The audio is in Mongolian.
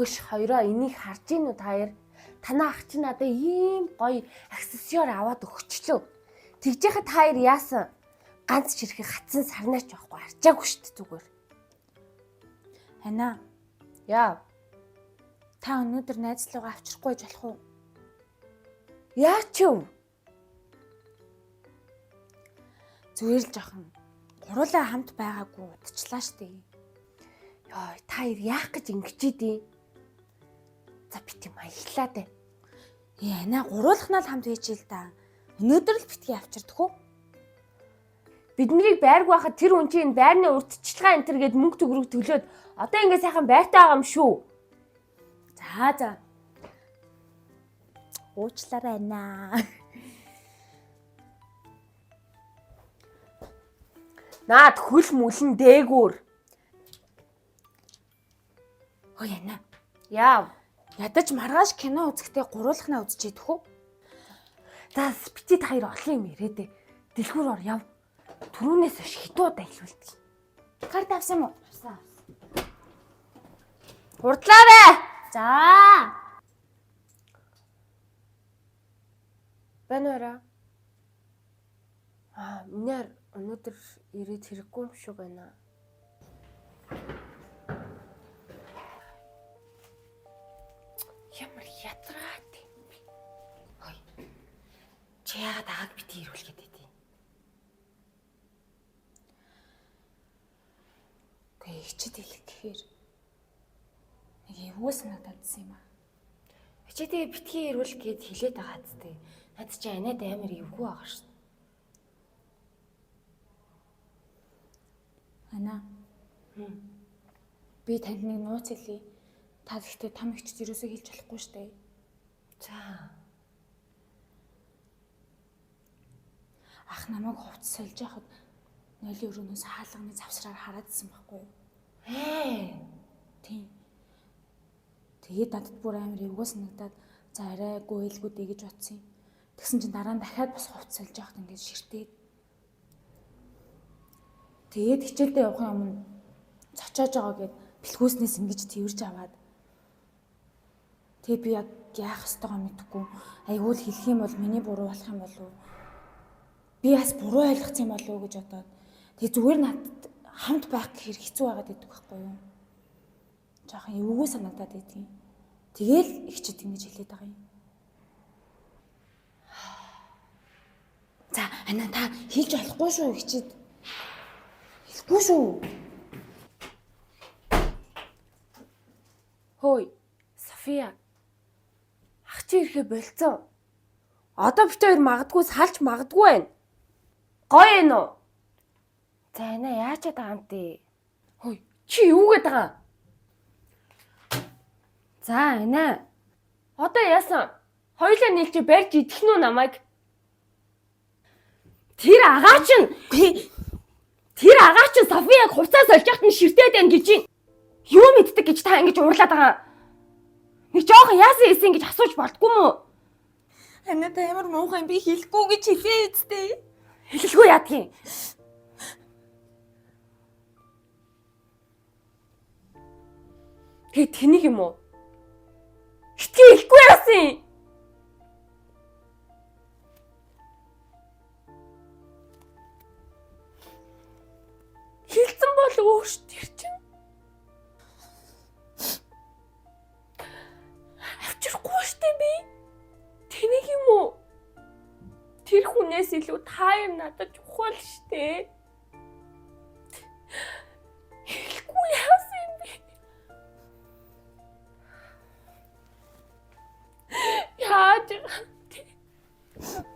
Хөрш хоёроо энийг харж гин үү та хоёр? Танаа ах чинь надад ийм гоё аксессуар аваад өгчлөө. Тэгж яхад та хоёр яасан? Ганц чирхэг хатсан сарнаач байхгүй харчаагүй шүү дээ зүгээр. Хана Яа. та өнөөдөр найзлуугаа авчрахгүй байж болох уу? Яа ч юм? Зүгээр л жоохон гуруулаа хамт байгаагүй удчлаа штэ. Йой, та хоёр яах гэж ингэж идэв? За бити маяглаа дээ. Ээ ана гуруулхнаа л хамт байж л да. Өнөөдөр л битгий авчирдах уу? Бид нарыг байргүй байхад тэр хүн чинь байрны урдчилгаа энэ төр гээд мөнгө төгрөг төлөөд одоо ингээ сайхан байртай байгаа юм шүү. За за. Уучлаарай ана. Наад хөл мүлэн дээгүүр. Хөөе ана. Яа. Ядаж маргааш кино үзэхдээ гуруулхнаа үзэж идэх үү? За бити та хоёр олон юм яриад ээ. Дэлгүүр ор яв. Түрүүнээс хойш хитүү удаа хэлүүлдэг. Карт авсан юм уу? Авсан. Хурдлаарай. За. Байна уу? Аа, миний өнөөдөр ирээд хэрэггүй юм шиг байна. Ямар ядраад юм бэ? Хой. Чи яагаад агааг бити ирүүлэх гээд байт юм? Үгүй ихчэд хэлэх гэхээр нэг эвгүй санагдаадсан юм аа. Чи тэгээ битгий ирүүлэх гээд хэлээд байгаа зү. Над чи анаад амар эвгүй байгаа шүү. Ана. Би танд нэг нууц хэлье. Та гэхдээ том ихчд юусоо хэлж болохгүй штэ. За. Ах намайг хувцас сольж яхад нойлын өрөөнөөс хаалганы завсраар хараадсан байхгүй юу? Ээ. Тийм. Тэгээд надад бүр амар эвгүй санагдаад за арай гүйлгүй дээ гэж бодсон юм. Тэгсэн чинь дараа нь дахиад бас хувцас сольж яхад ингээд ширтээд. Тэгээд хичээлдээ явахын өмнө цочоож байгаа гэд бэлхүүснээс ингэж тэрж аваад тэгээ би яг яах ёстойгоо мэдэхгүй айгүй л хэлэх юм бол миний буруу болох юм болов уу? Би бас буруу ойлгосон юм болов уу гэж бодоод тэгээ зүгээр надад хамт байх гэхэр хэцүү байгаад байдаг байхгүй юу? Жаахан эвгүй санагдаад байдгийн. Тэгээл ихчэд ингэж хэлээд байгаа юм. За, ана та хэлж болохгүй шүү ихчэд. Хэлэхгүй шүү. Хөөе, София. Ах чи ирэхэ болцсон. Одоо бит хоёр магадгүй салж магадгүй байна. Гоё юм уу? За ана яаж чадаа юм бэ? Хөөе, чи юу гээд байгаа юм? За ана. Одоо яасан? Хоёулаа нийлж барьж идэх нь үү намайг? Тэр агаа чинь тэр агаа чинь Софияг хувцас сольж яхад нь ширтээд байна гэж чинь. Юу мэддэг гэж та ингэж уурлаад байгаа юм? Нэг жоохон яасан ийсэн гэж асууж болдгүй мүү? Ана та ямар муухай юм би хэлэхгүй гэж хэлээ үсттэй. Хэлэлгүй яадгийн. Тэгээ тэнийг юм уу? Хитгэн хэлэхгүй яасан юм? Хэлсэн бол өөрш тэр чинь авчирхгүй штэ би. Тэнийг юм уу? Тэр хүнээс илүү та юм надад чухал штэ. Хэлэхгүй яасан юм бэ? Яаж байгаа юм бэ?